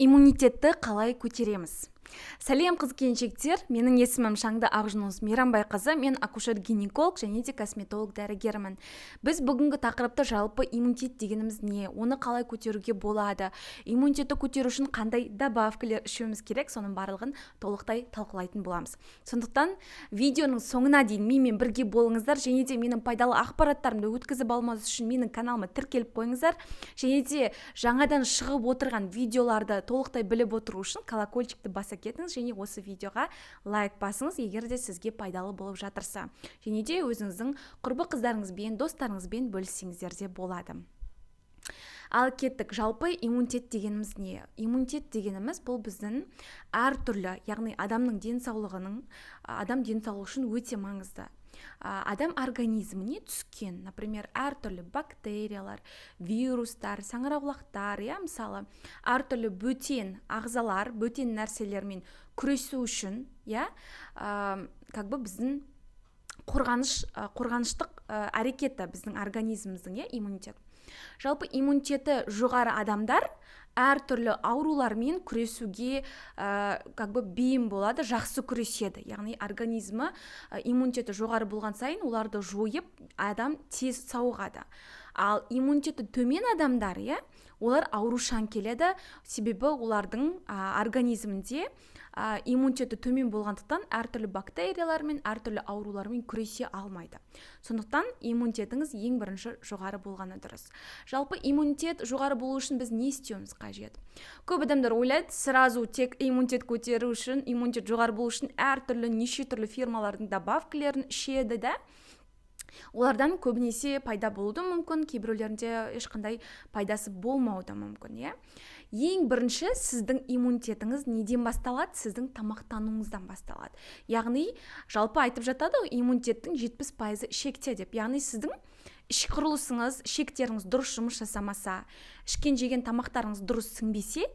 Иммунитетті қалай көтереміз? Сәлем, қыз келіншектер! Менің есімім Шаңды Ақжүніс Мейрамбайқызы. Мен акушер гинеколог және де косметолог дәрігермін. Біз бүгінгі тақырыпты жалпы иммунитет дегеніміз не, оны қалай көтеруге болады, иммунитетті көтеру үшін қандай добавкалер ішуіміз керек, соның барлығын толықтай талқылайтын боламыз. Сондықтан видеоның соңына дейін менімен бірге болыңыздар және де менің пайдалы ақпараттарымды өткізіп алмас үшін менің каналыма тіркеліп қойыңыздар және де жаңадан шығып отырған видеоларды толықтай біліп отыру үшін колокольчикті баса кетіңіз және осы видеоға лайк басыңыз, егер де сізге пайдалы болып жатырса, және де өзіңіздің құрбы қыздарыңызбен, достарыңызбен бөліссеңіздер де болады. Ал кеттік. Жалпы иммунитет дегеніміз не? Иммунитет дегеніміз бұл біздің әртүрлі, яғни адамның денсаулығының, адам денсаулығы үшін өте маңызды. Адам организміне түскен, например, әртүрлі бактериялар, вирустар, саңырауқұлақтар, иә, мысалы, әртүрлі бөтен ағзалар, бөтен нәрселермен күресу үшін, иә, как бы біздің қорғаныштық әрекеті біздің организміміздің, иә, иммунитет. Жалпы иммунитеті жоғары адамдар әртүрлі аурулармен күресуге как бы бейім болады, жақсы күреседі. Яғни организмі, иммунитеті жоғары болған сайын оларды жойып, адам тез сауығады. Ал иммунитеті төмен адамдар, иә, олар аурушаң келеді, себебі олардың организмінде иммунитеті төмен болғандықтан, әртүрлі бактериялармен, әртүрлі аурулармен күресе алмайды. Сондықтан иммунитетіңіз ең бірінші жоғары болғаны дұрыс. Жалпы иммунитет жоғары болу үшін біз не істеуіміз қажет? Көп адамдар ойлайды, сразу тек иммунитет көтеру үшін, иммунитет жоғары болу үшін әртүрлі, неше түрлі фирмалардың добавкалерін ішеді да. Олардан көбінесе пайда болуы да мүмкін, кейбіреулерінде ешқандай пайдасы болмауы да мүмкін, иә. Ең бірінші сіздің иммунитетіңіз неден басталады? Сіздің тамақтануыңыздан басталады. Яғни жалпы айтып жатады ғой, иммунитеттің 70%-ы ішекте деп. Яғни сіздің іш құрылысыңыз, ішектеріңіз дұрыс жұмыс жасамаса, ішкен жеген тамақтарыңыз дұрыс сіңбесе,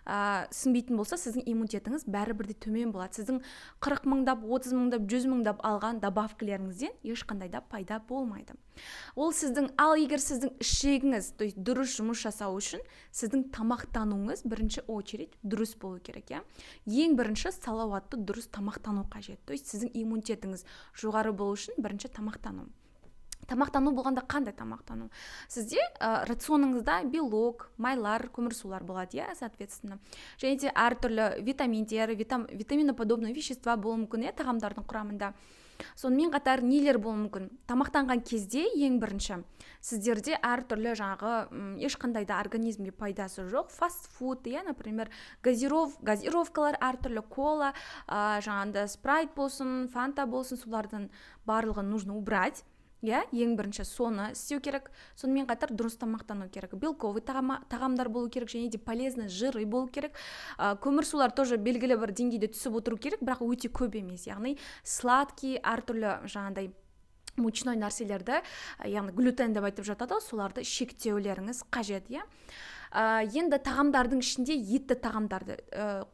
сіңбейтін болса, сіздің иммунитетіңіз бәрібір де төмен болады. Сіздің 40 мыңдап, 30 мыңдап, 100 мыңдап алған добавкалеріңізден ешқандай да пайда болмайды ол сіздің. Ал егер сіздің ішегіңіз, то есть, дұрыс жұмыс жасау үшін сіздің тамақтануыңыз бірінші очередь дұрыс болу керек, иә. Ең бірінші салауатты, дұрыс тамақтану қажет. То есть сіздің иммунитетіңіз жоғары болу үшін бірінші тамақтану. Тамақтану болғанда, қандай тамақтану? Сізде рационыңызда белок, майлар, көмірсулар болады, иә, соответственно, және де әртүрлі витаминдер, витаминоподобный вещества болуы мүмкін, иә, тағамдардың құрамында. Сонымен қатар нелер болуы мүмкін? Тамақтанған кезде ең бірінші сіздерде әртүрлі жаңағы ешқандай да организмге пайдасы жоқ фастфуд, иә, например, газировкалар, әртүрлі кола, жаңағындай Спрайт болсын, Фанта болсын, солардың барлығын нужно убрать, иә. Ең бірінші соны істеу керек. Сонымен қатар дұрыс тамақтану керек, белковый тағамдар болу керек және де полезный жиры болу керек. Көмірсулар тоже белгілі бір деңгейде түсіп отыру керек, бірақ өте көп емес. Яғни сладкий, әртүрлі жаңағыдай мучной нәрселерді, яғни глютен деп айтып жатады ғой, соларды шектеулеріңіз қажет, иә. Енді тағамдардың ішінде етті тағамдарды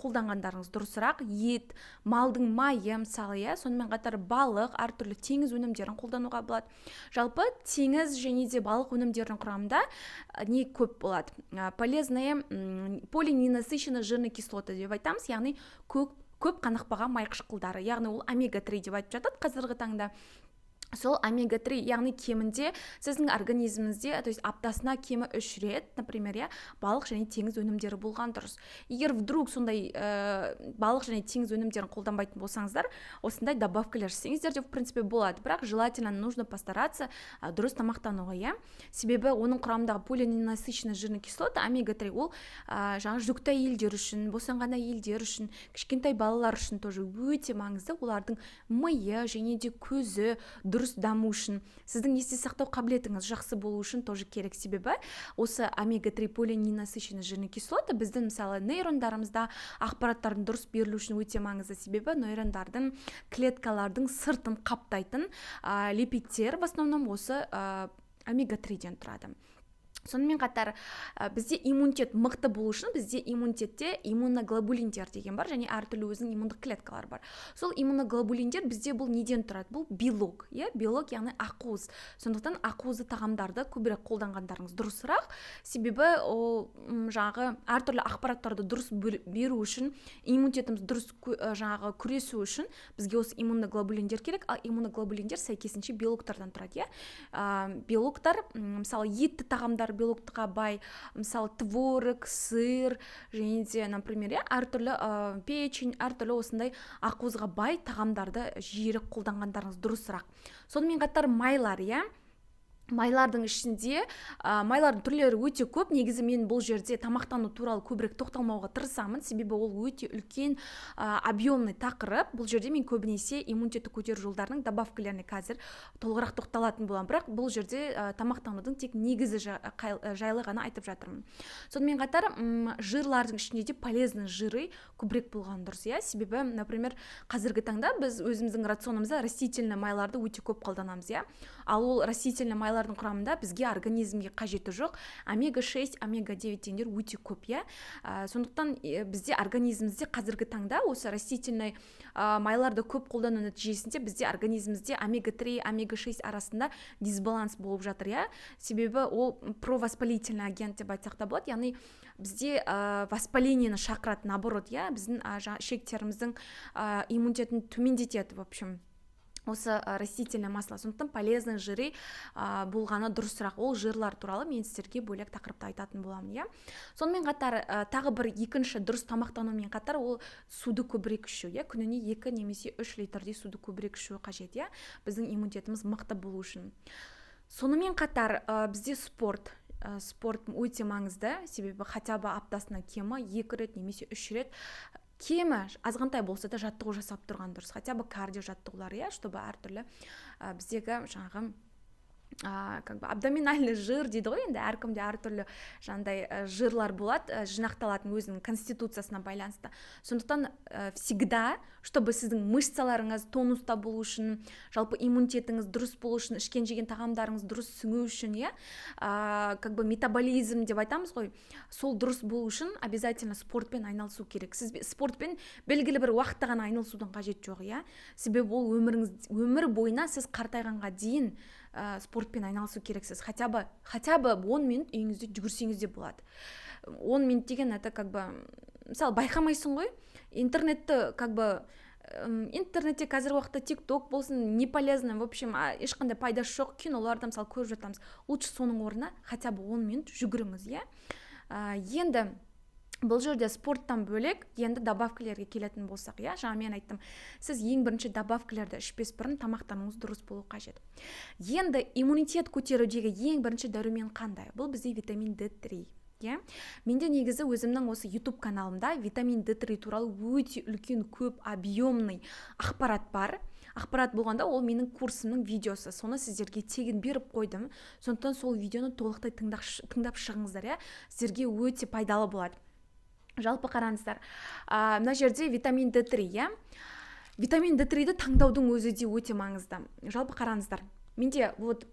қолданғандарыңыз дұрысырақ. Ет, малдың майы, мысалы, иә. Сонымен қатар балық, әртүрлі теңіз өнімдерін қолдануға болады. Жалпы теңіз және де балық өнімдерінің құрамында не көп болады? Полезные полиненасыщенный жирные кислоты деп айтамыз, яғни көп қанықпаған май қышқылдары, яғни ол омега 3 деп айтып жатады қазіргі таңда. Сол омега 3, яғни кемінде сіздің организміңізде, то есть аптасына кемі үш рет, например, иә, балық және теңіз өнімдері болған дұрыс. Егер вдруг сондай балық және теңіз өнімдерін қолданбайтын болсаңыздар, осындай добавкалар ішсеңіздер де, в принципе, болады, бірақ желательно нужно постараться дұрыс тамақтануға, иә. Себебі оның құрамындағы полиненасыщенный жирный кислота омега 3 ол жаңағы жүкті әйелдер үшін, босанған әйелдер үшін, кішкентай балалар үшін тоже өте маңызды. Олардың миы және де көзі дұрыс даму үшін, сіздің есте сақтау қабілетіңіз жақсы болу үшін тоже керек. Себебі осы омега 3 полиненасыщенный жирный кислоты біздің, мысалы, нейрондарымызда ақпараттардың дұрыс берілу үшін өте маңызды. Себебі нейрондардың, клеткалардың сыртын қаптайтын липидтер в основном осы омега 3-ден тұрады. Сонымен қатар бізде иммунитет мықты болу үшін, бізде иммунитетте иммуноглобулиндер деген бар және әртүрлі өзінің иммундық клеткалары бар. Сол иммуноглобулиндер бізде бұл неден тұрады? Бұл белок, иә, белок, яғни ақуыз. Сондықтан ақуызды тағамдарды көбірек қолданғандарыңыз дұрысырақ, себебі ол жаңағы әртүрлі ақпараттарды дұрыс беру үшін, иммунитетіміз дұрыс жаңағы күресу үшін бізге осы иммуноглобулиндер керек. Ал иммуноглобулиндер сәйкесінше белоктардан тұрады, иә. Белоктар, мысалы, етті тағамдар белокқа бай, мысалы, творог, сыр және де, например, иә, әртүрлі печень, әртүрлі осындай ақуызға бай тағамдарды жиірек қолданғандарыңыз дұрысырақ. Сонымен қатар майлар, иә. Майлардың ішінде майлардың түрлері өте көп. Негізі мен бұл жерде тамақтану туралы көбірек тоқталмауға тырысамын, себебі ол өте үлкен, объемный тақырып. Бұл жерде мен көбінесе иммунитетті көтеру жолдарының добавкаларына қазір толығырақ тоқталатын боламын, бірақ бұл жерде тамақтанудың тек негізі жайлы ғана айтып жатырмын. Сонымен қатар жирлардың ішінде де полезный жиры көбірек болған дұрыс, иә. Себебі, например, қазіргі таңда біз өзіміздің рационымызда растительный майларды өте көп қолданамыз, иә. Ал ол растительный майлардың құрамында бізге, организмге қажеті жоқ омега 6, омега 9 дегендер өте көп, иә. Сондықтан бізде организмімізде қазіргі таңда осы растительный майларды көп қолдану нәтижесінде бізде организмімізде омега 3, омега 6 арасында дисбаланс болып жатыр, иә. Себебі ол провоспалительный агент деп айтсақ та болады, яғни бізде воспалениені шақырады, наоборот, иә, біздің ішектеріміздің иммунитетін төмендетеді, в общем, осы растительное масло. Сондықтан полезный жиры болғаны дұрысырақ. Ол жирлар туралы мен сіздерге бөлек тақырыпта айтатын боламын, иә. Сонымен қатар тағы бір екінші дұрыс тамақтанумен қатар ол суды көбірек ішу, иә. Күніне 2 немесе 3 литрдей суды көбірек ішу қажет, иә, біздің иммунитетіміз мықты болу үшін. Сонымен қатар бізде спорт өте маңызды, себебі хотя бы аптасына кемі екі рет немесе үш рет, кемі азғантай болса да жаттығу жасап тұрған дұрыс, хотя бы кардио жаттығулар, иә, чтобы әртүрлі біздегі жаңағы как бы абдоминальный жир дейді ғой енді, әркімде әртүрлі жаңағыдай жирлар болады, жинақталатын өзінің конституциясына байланысты. Сондықтан всегда, чтобы сіздің мышцаларыңыз тонуста болу үшін, жалпы иммунитетіңіз дұрыс болу үшін, ішкен жеген тағамдарыңыз дұрыс сіңу үшін, иә, как бы метаболизм деп айтамыз ғой, сол дұрыс болу үшін обязательно спортпен айналысу керек. Сіз спортпен белгілі бір уақытта ғана айналысудың қажеті жоқ, иә, себебі ол өміріңіз, өмір бойына, сіз қартайғанға дейін спортпен айналысу керексіз. Хотя бы 10 минут үйіңізде жүгірсеңіз де болады. 10 минут деген это как бы, мысалы, байқамайсың ғой, интернетті, как бы интернетте қазіргі уақытта Тик Ток болсын, не полезно, в общем, ешқандай пайдасы жоқ киноларды, мысалы, көріп жатамыз. Лучше соның орнына хотя бы 10 минут жүгіріңіз, иә. Енді бұл жерде спорттан бөлек енді добавкалерге келетін болсақ, иә, жаңа мен айттым, сіз ең бірінші добавкалерді ішпес бұрын тамақтануыңыз дұрыс болу қажет. Енді иммунитет көтерудегі ең бірінші дәрумен қандай? Бұл бізде витамин D3, иә. Менде негізі өзімнің осы YouTube каналымда витамин D3 туралы өте үлкен, көп объемный ақпарат бар. Ақпарат болғанда, ол менің курсымның видеосы, соны сіздерге тегін беріп қойдым. Сондықтан сол видеоны толықтай тыңдап шығыңыздар, иә, сіздерге өте пайдалы болады. Жалпы қараңыздар, мына жерде витамин D3, иә. Витамин D3-ді таңдаудың өзі де өте маңызды. Жалпы қараңыздар, менде вот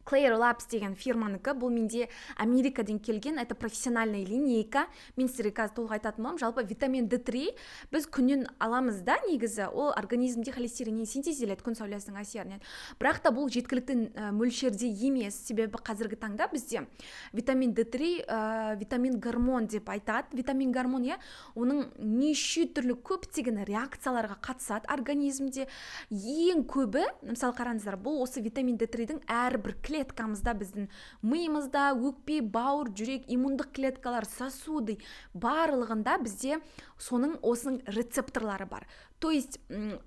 Claire Labs деген фирманікі, бұл менде Америкадан келген, это профессиональная линейка. Мен сіздерге қазір толық айтатын боламын. Жалпы витамин D3 біз күннен аламыз да, негізі ол организмде холестериннен синтезделеді күн сәулесінің әсерінен, бірақ та бұл жеткілікті мөлшерде емес, себебі қазіргі таңда бізде витамин D3 витамин гормон деп айтады. Витамин гормон, иә, оның неше түрлі көптеген реакцияларға қатысады организмде. Ең көбі, мысалы, қараңыздар, бұл осы витамин D3-дің әрбір клеткамызда, біздің миымызда, өкпе, бауыр, жүрек, иммундық клеткалар, сосуды, барлығында бізде соның, осының рецепторлары бар. То есть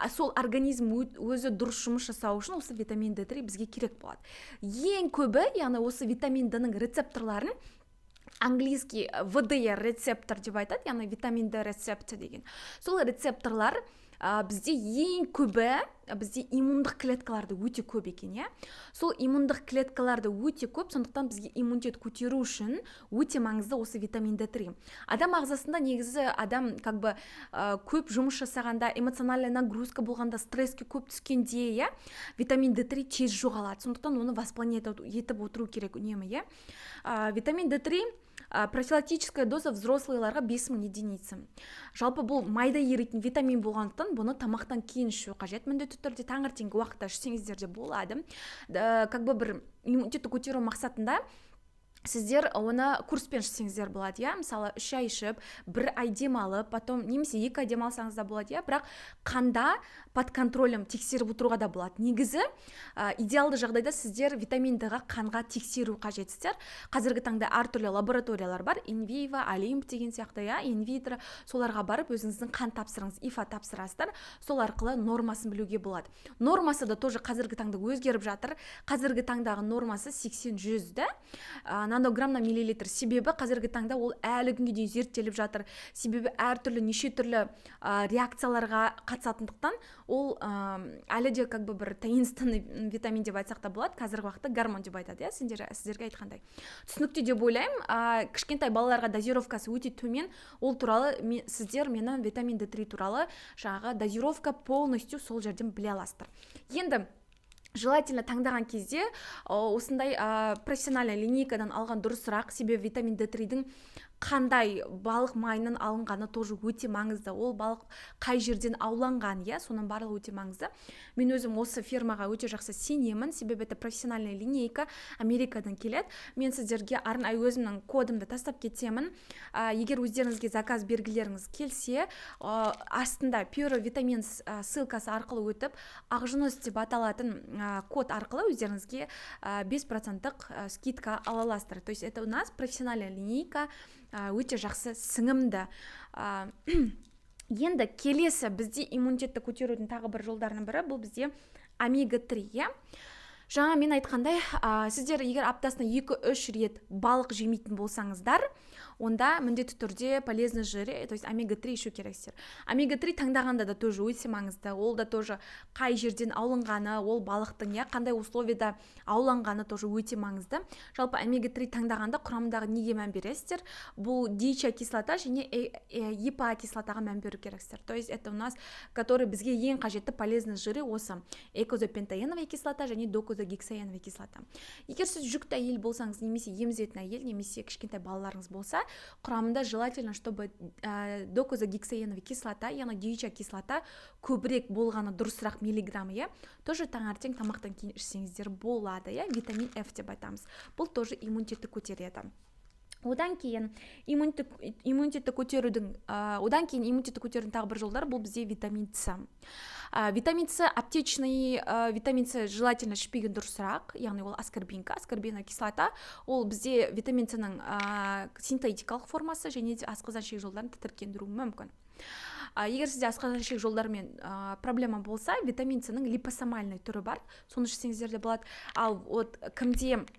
сол организм өзі дұрыс жұмыс жасау үшін осы витамин D3 бізге керек болады ең көбі. Яғни осы витамин D-ның рецепторларын английский VDR рецептор деп айтады, яғни витамин D рецептор деген. Сол рецепторлар Бізде ең көбі, бізде иммундық клеткаларды өте көп екен, иә. Сол иммундық клеткаларды өте көп, сондықтан бізге иммунитет көтеру үшін өте маңызды осы витамин D3. Адам ағзасында негізі адам как бы көп жұмыс жасағанда, эмоциональная нагрузка болғанда, стресске көп түскенде, иә, витамин D3 тез жоғалады. Сондықтан оны восполнять етіп отыру керек үнемі, иә. Витамин D3 профилактическая доза взрослыйларға 5000 единица. Жалпы бұл майда еритін витамин болғандықтан, бұны тамақтан кейін ішу қажет. Міндетті түрде таңертеңгі уақытта ішсеңіздер де болады. Как бы бір иммунитетті көтеру мақсатында сіздер оны курспен ішсеңіздер болады, иә. Мысалы, 3 ай ішіп, бір ай демалып, потом немесе 2 ай демалсаңыз да болады, иә. Бірақ қанда под контролем тексеріп отыруға да болады. Негізі идеалды жағдайда сіздер витамин Д-ға қанға тексеру қажетсіздер. Қазіргі таңда әртүрлі лабораториялар бар, Инвива, Олимп деген сияқты, иә, Инвитро. Соларға барып, өзіңіздің қан тапсырыңыз, ИФА тапсырасыздар. Сол арқылы нормасын білуге болады. Нормасы да тоже қазіргі таңда өзгеріп жатыр. Қазіргі таңдағы нормасы 80-100 да нанограмм на миллилитр. Себебі қазіргі таңда ол әлі күнге дейін зерттеліп жатыр, себебі әртүрлі, неше түрлі реакцияларға қатысатындықтан, ол әлі де как бы бір таинственный витамин деп айтсақ та болады. Қазіргі уақытта гормон деп айтады, иә. Сіздерге айтқандай түсінікті деп ойлаймын. Кішкентай балаларға дозировкасы өте төмен. Ол туралы сіздер мені витамин D3 туралы жаңағы дозировка полностью сол жерден біле аласыздар. Енді желательно таңдаған кезде осындай профессиональный линейкадан алған дұрысырақ, себебі витамин D3-дің қандай балық майынан алынғаны тоже өте маңызды, ол балық қай жерден ауланған, иә, соның барлығы өте маңызды. Мен өзім осы фирмаға өте жақсы сенемін, себебі это профессиональная линейка, Америкадан келеді. Мен сіздерге арнайы өзімнің кодымды тастап кетемін. Егер өздеріңізге заказ бергілеріңіз келсе, астында Pure Vitamins ссылкасы арқылы өтіп, Ақжүніс деп аталатын код арқылы өздеріңізге 5 проценттық скидка ала аласыздар. То есть это у нас профессиональная линейка, өте жақсы, сіңімді. Енді келесі бізде иммунитетті көтерудің тағы бір жолдарының бірі бұл бізде омега 3, иә. Жаңа мен айтқандай, сіздер егер аптасына 2-3 рет балық жемейтін болсаңыздар, онда міндетті түрде полезный жиры, то есть омега 3 ішу керексіздер. Омега 3 таңдағанда да тоже өте маңызды, ол да тоже қай жерден ауланғаны, ол балықтың, иә, қандай условияда ауланғаны тоже өте маңызды. Жалпы омега 3 таңдағанда құрамындағы неге мән бересіздер? Бұл DHA кислота және ЕПА кислотаға мән беру керексіздер. То есть это у нас который бізге ең қажетті полезный жиры осы эйкозапентаеновая кислота және докозагексаеновая кислота. Егер сіз жүкті әйел болсаңыз немесе емізетін әйел, немесе кішкентай балаларыңыз болса, құрамында желательно, чтобы докозагексаеновая кислота, яғни DHA кислота көбірек болғаны дұрысырақ миллиграмм, иә. Тоже таңертең тамақтан кейін ішсеңіздер болады, иә. Витамин F деп айтамыз, бұл тоже иммунитетті көтереді. Одан кейін иммунитетті көтерудің тағы бір жолдары бұл бізде витамин С. Витамин С аптечный, витамин С желательно ішпеген дұрысырақ, яғни ол аскорбинка, аскорбиновая кислота. Ол бізде витамин С-ның синтетикалық формасы және де асқазан ішек жолдарын тітіркендіруі мүмкін. Егер сізде асқазан ішек жолдарымен проблема болса, витамин С-ның липосомальный түрі бар, соны ішсеңіздер де болады. Ал вот кімде,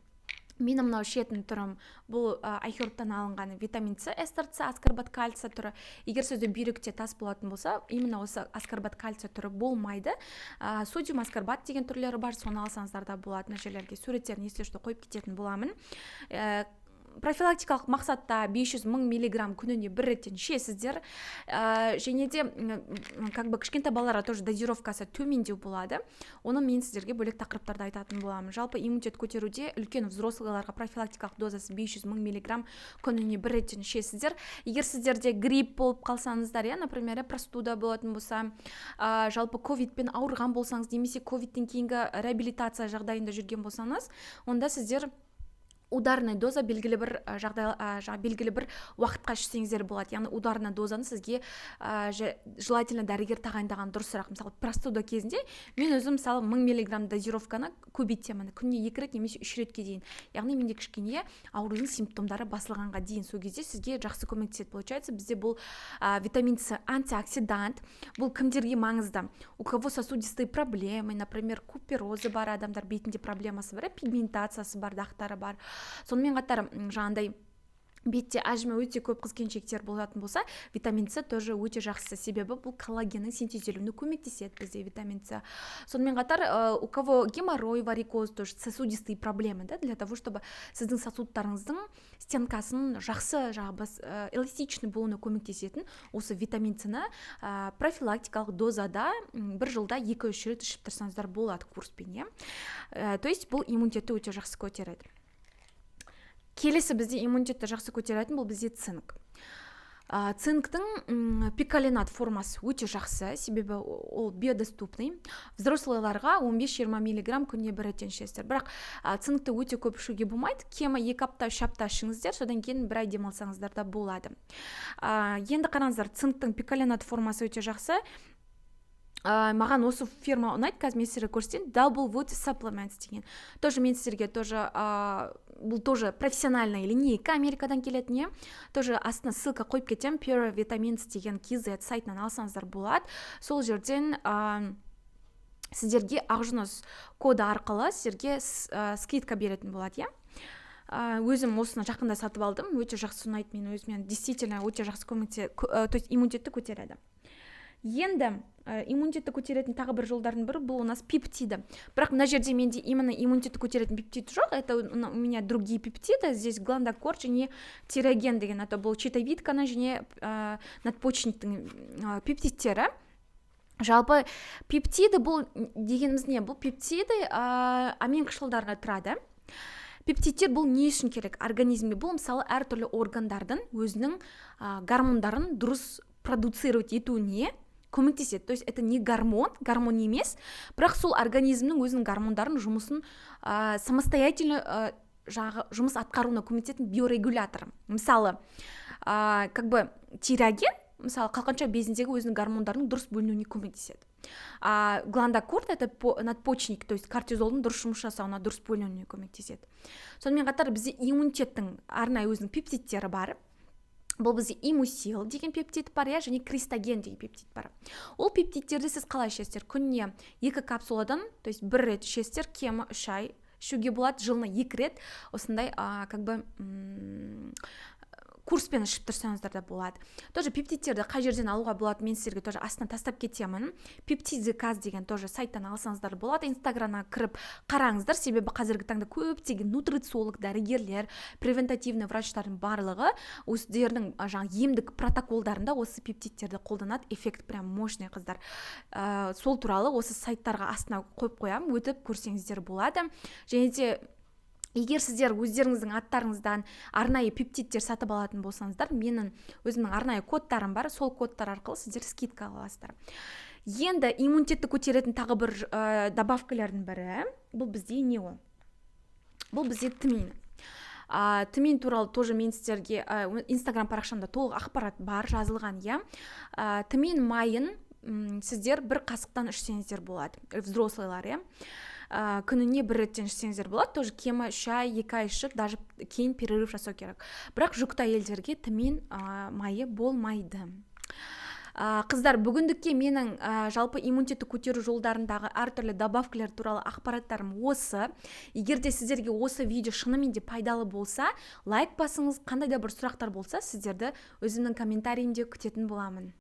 менің мынау ішетін түрім бұл Айхербтан алынған витамин С эстер С аскорбат кальция түрі. Егер сізде бүйректе тас болатын болса, именно осы аскорбат кальция түрі болмайды, содиум аскорбат деген түрлері бар, соны алсаңыздар да болады. Мына жерлерге суреттерін, если что, қойып кететін боламын. Профилактикалық мақсатта 500 мың миллиграмм күніне бір реттен ішесіздер. Және де как бы кішкентай балаларға тоже дозировкасы төмендеу болады, оны мен сіздерге бөлек тақырыптарда айтатын боламын. Жалпы иммунитет көтеруде үлкен взрослыйларға профилактикалық дозасы 500 мың миллиграмм күніне бір реттен ішесіздер. Егер сіздерде грипп болып қалсаңыздар, иә, например, простуда болатын болса, жалпы ковидпен ауырған болсаңыз немесе ковидтен кейінгі реабилитация жағдайында жүрген болсаңыз, онда сіздер ударный доза белгілі бір жағдай, белгілі бір уақытқа ішсеңіздер болады. Яғни ударный дозаны сізге желательно дәрігер тағайындаған дұрысырақ. Мысалы, простуда кезінде мен өзім, мысалы, 1000 миллиграмм дозировканы көбейтемін, күніне екі рет немесе үш ретке дейін, яғни менде кішкене аурудың симптомдары басылғанға дейін. Сол кезде сізге жақсы көмектеседі. Получается, бізде бұл витамин С антиоксидант. Бұл кімдерге маңызды? У кого сосудистые проблемы, например, куперозы бар адамдар, бетінде проблемасы бар, пигментациясы бар, дақтары бар. Сонымен қатар жаңағындай Бетте әжімі өте көп қыз келіншектер болатын болса, витамин С тоже өте жақсы, себебі бұл коллагеннің синтезделуіне көмектеседі бізде витамин С. Сонымен қатар, у кого геморрой, варикоз, тоже сосудистые проблемы, да, для того чтобы сіздің сосудтарыңыздың стенкасын жақсы, жаңағы эластичный болуына көмектесетін осы витамин С-ны профилактикалық дозада бір жылда 2-3 рет ішіп тұрсаңыздар болады курспен, иә. То есть бұл иммунитетті өте жақсы көтереді. Келесі бізде иммунитетті жақсы көтеретін бұл бізде цинк. Цинктің пиколинат формасы өте жақсы, себебі ол биодоступный. Взрослыйларға 15-20 миллиграмм күніне бір реттен ішесіздер. Бірақ цинкті өте көп ішуге болмайды, кемі 2 апта, 3 апта ішіңіздер, содан кейін бір ай демалсаңыздар да болады. Енді қараңыздар, цинктің пиколинат формасы өте жақсы. Маған осы фирма ұнайды, қазір мен сіздерге көрсетейін. Double Wood Supplements деген тоже мен сіздерге тоже, бұл тоже профессиональная линейка, Америкадан келетін, иә. Тоже астына ссылка қойып кетемін, Pure Vitamins деген kz сайтынан алсаңыздар болады. Сол жерден сіздерге Ақжүніс коды арқылы сіздерге скидка беретін болады, иә. Өзім осыны жақында сатып алдым, өте жақсы, ұнайды мен өзіме, действительно өте жақсы көмекте, то есть иммунитетті көтереді. Енді иммунитетті көтеретін тағы бір жолдардың бірі бұл у нас пептиды. Бірақ мына жерде менде именно иммунитетті көтеретін пептид жоқ, это у меня другие пептиды здесь, гландакорт және тироген деген. Это бұл щитовидканы және надпочечниктің пептидтері. Жалпы пептиды бұл дегеніміз не? Бұл пептиды амин қышқылдарына тұрады. Пептидтер бұл не үшін керек организмге? Бұл, мысалы, әртүрлі органдардың өзінің гормондарын дұрыс продуцировать етуіне көмектеседі. То есть это не гормон, гормон емес, бірақ сол организмнің өзінің гормондарын жұмысын самостоятельно жаңағы жұмыс атқаруына көмектесетін биорегулятор. Мысалы, как бы тироген, мысалы, қалқанша безіндегі өзінің гормондарының дұрыс бөлінуіне көмектеседі, а гландакорт — это надпочечник, то есть кортизолдың дұрыс жұмыс жасауына, дұрыс бөлінуіне көмектеседі. Сонымен қатар бізде иммунитеттің арнайы өзінің пептидтері бар. Бұл бізде имусил деген пептид бар, иә, және кристоген деген пептид бар. Ол пептидтерді сіз қалай ішесіздер? Күніне екі капсуладан, то есть бір рет ішесіздер, кемі 3 ай ішуге болады, жылына екі рет осындай как бы курспен ішіп тұрсаңыздар да болады. Тоже пептидтерді қай жерден алуға болады, мен сіздерге тоже астына тастап кетемін. Пептид заказ деген тоже сайттан алсаңыздар болады, Инстаграмға кіріп қараңыздар, себебі қазіргі таңда көптеген нутрициолог дәрігерлер, превентативный врачтардың барлығы өздерінің жаңағы емдік протоколдарында осы пептидтерді қолданады. Эффект прям мощный, қыздар. Сол туралы осы сайттарға астына қойып қоямын, өтіп көрсеңіздер болады. Және де егер сіздер өздеріңіздің аттарыңыздан арнайы пептидтер сатып алатын болсаңыздар, менің өзімнің арнайы кодтарым бар, сол кодтар арқылы сіздер скидка аласыздар. Енді иммунитетті көтеретін тағы бір добавкалардың бірі бұл бізде не? Ол бұл бізде тмин. Тмин туралы тоже мен сіздерге Инстаграм парақшамда толық ақпарат бар жазылған, иә. Тмин майын сіздер бір қасықтан ішсеңіздер болады, взрослыйлар, иә, күніне бір реттен ішсеңіздер болады. Тоже кемі 3 ай, 2 ай ішіп, даже кейін перерыв жасау керек. Бірақ жүкті әйелдерге тмин майы болмайды. Қыздар, бүгіндікке менің жалпы иммунитетті көтеру жолдарындағы әртүрлі добавкалар туралы ақпараттарым осы. Егер де сіздерге осы видео шынымен де пайдалы болса, лайк басыңыз. Қандай да бір сұрақтар болса, сіздерді өзімнің комментарийімде күтетін боламын.